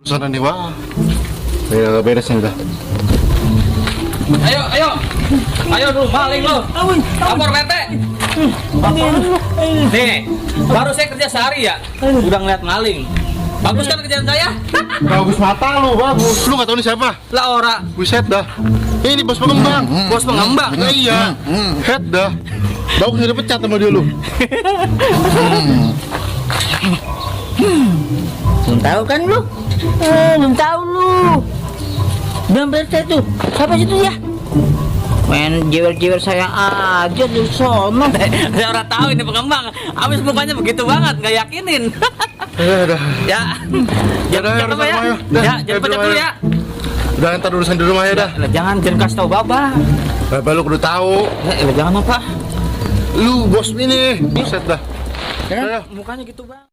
Sana nih, wah. Ya, beres nih udah. Ayo lu maling lu. Lapor PT. Nih, baru saya kerja sehari ya, udah ngeliat maling. Bagus kan kerjaan saya? Bagus mata lu, bagus. Lu nggak tahu nih siapa? Lah ora. Buset dah. Ini bos pengembang. Bos pengembang. Iya. Head dah. Bagus udah pecat sama dia lu. Belum tahu kan lu? Belum tahu lu. Bilang berita tuh. Siapa situ ya? Main jewer-jewer saya aja di sono. Saya ora tahu ini pengembang. Abis mukanya begitu banget, nggak yakinin. Udah. Ya. Jangan apa ya? Ya, jangan pecat dulu ya. Udah ntar urusan di rumah ya dah. Jangan kasih tahu Baba. Baba lu kudu tahu. Jangan apa? Lu bos ini. Buset dah. Mukanya gitu, Bang.